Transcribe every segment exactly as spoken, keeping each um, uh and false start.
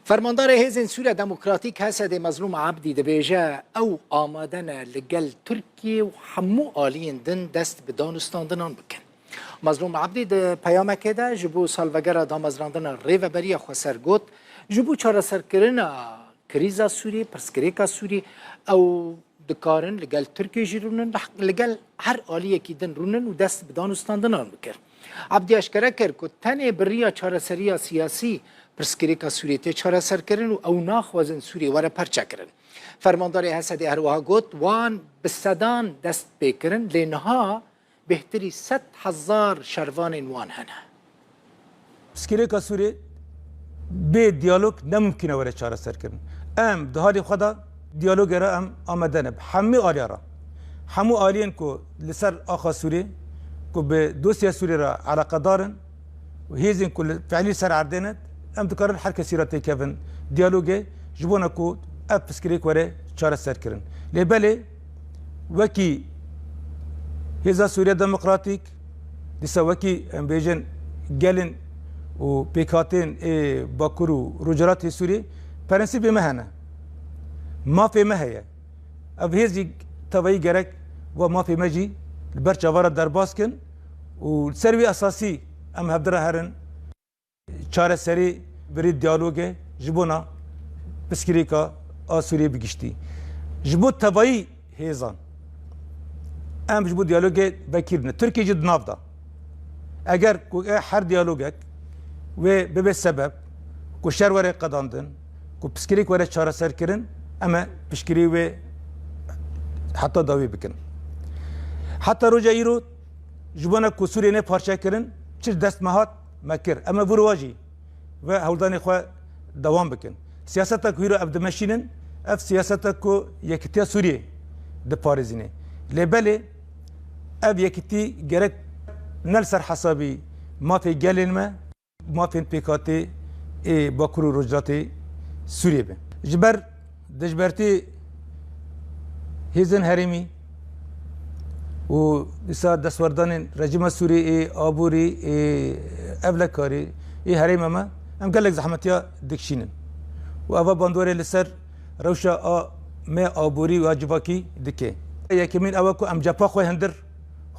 Fermandarê Hêzên Sûriya Demokratîk, H S D'ê, Mezlûm Ebdî dibêje, ew amade ne li gel Tirkiyê û hemû aliyên din dest bi danûstandinan bikin. Mezlûm Ebdî di peyamekê de ji bo salvegera damezrandina Rêveberiya Xweser got, ji bo çareserkirina krîza Sûriyê, pirsgirêka Sûriyê, ew dikarin li gel Tirkiyê jî rûnin, li gel her aliyekî din rûnin û dest bi danûstandinan bikir. Ebdî eşkere kir ku tenê bi riya çareseriya siyasî pirsgirêka Sûriyê tê çareserkirin û ew naxwazin Sûriyê were perçekirin. Fermandarê H S D'ê her wiha got, wan bi sedan dest pê kirin, lê niha bêhtirî sed hezar şervanên wan hene. Pirsgirêka Sûriyê bê diyalog ne mimkûn e were çareserkirin. Em di halê xwe de diyalogê re em amade ne. Bi hemî aliya re. Hemû aliyên ku li ser axa Sûriyê, ku bi dosya Sûriyê re eleqedar in û hêzên ku li fiilî ser erdê ne, em dikarin her kesî re têkevin diyalogê, ji bona ku ev pirsgirêk were çareserkirin. Lê belê, wekî Hêza Sûriya Demokratîk, dîsa wekî, em bêjin, gelên û pêkhatên ê Bakur û Rojhilatê Sûriyê, prensîbê me hene. Mafê me heye. Ev hêz jî tevayî gerek ve mafê me jî li ber çava re derbas kin û li ser wî esasî em hevdira herin çareserî bi rî diyalogê ji bona pirsgirêka a Sûriyê bi giştî. Ji bo tevayî hêzan em ji bo diyalogê vekirî ne. Tirkiye jî di nav de. Eger ku e her diyalogek wê bibe sebeb ku şer were qedandin, ku pirsgirêk were çareserkirin, em ê piştgirî wê heta dawî bikin. Heta roja îro ji bona ku Sûriyê nê parçekirin, çi dest me hat, me kir. Em ê vir wa jî ve hewldanê xwe dewam bikin. Siyaseta ku îro ev dimeşînin, ev siyaseta ku yekitiya Sûriyê diparêzîne. Lê belê ev yekitî gerek ne li ser hesabî mafê gelên me, mafên pêkhatê ê Bakur û Rojhilatê Sûriyê be. Ji ber dijbertî hêzên herêmî û dîsa destwerdanên rejîma Sûriyê ê aborî, ê ewlekarî, ê herêma me, em gelek zehmetiya dikişînin. Û eva bandorê li ser rewşa a me aborî û a civakî dike. Yekemîn ew e ku em cepha xwe hindir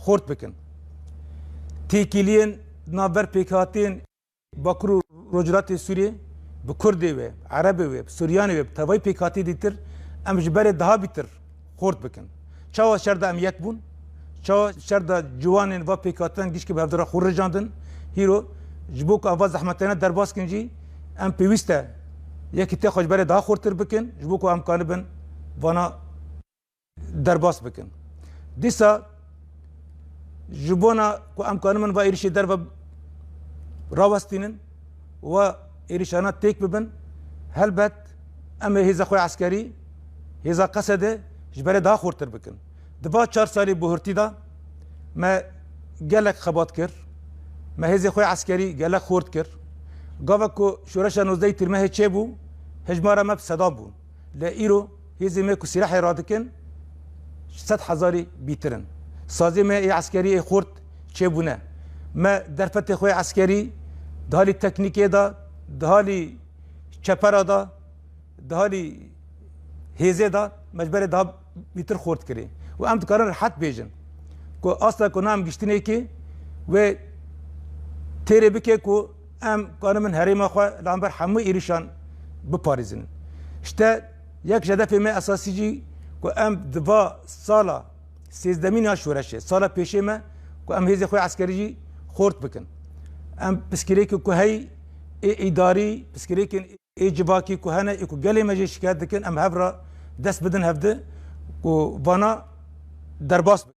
xurt bikin. Têkiliyên navber pêkhatên Bakur û Rojhilatê Sûriyê bi Kurdê wê, Erebê wê, bi Suryanê wê, bi tevayî pêkhatî dîtir, em ji berê daha bîtir xurt bikin. Çawa şer de em yek bûn? Çawa şer de ciwanên va pêkhatiyan gişkî bi hevdira xwe rijandin? Hîro ji bo ku ava zehmetene derbas kin jî em pêwîst e yekîtiya xwe ji berê daha xurtir bikin, ji bo ku em kanibin vana derbas bikin. Dîsa ji bona ku em kanibin va êrişê derve rawestînin, va êrişana têk bibin, helbet em ê hêza xwe eskerî, hêza Qesedê ji berê daha xurtir bikin. Di va çar salî buhurtî de me gelek xebat kir, me hêzê xwe eskerî gelek xurt kir. Gava ku şoreşa nozdehê Tîrmehê çêbû, hejmara me bi sedan bûn. Lê îro hêzê me ku sîlehê radikin, sed hezarî bîtir in. Sazê me ê eskerî ê xurt çêbûne. Me derfetê xwe eskerî di halî teknîkê de, di halî çepera de, di halî hêzê de me ji berê daha bîtir xurt kirî. Û em dikarin rehet bêjin ku asta ku na em giştinekê wê têrê bike ku em kanibin herêma xwe li hember hemû êrişan biparêzin. Îşte yek ji hedefê me esasî jî ku em di va sala sêzdemîn ya şoreşê, sala pêşê me ku em hêzê xwe eskerî jî xurt bikin. Em piskirêkê ku heyî ê îdarî, piskirêkên ê civakî ku hene, ê ku gelê me jê şikayet dikin, em hev re dest bidin hevdi ku vana derbas bikin.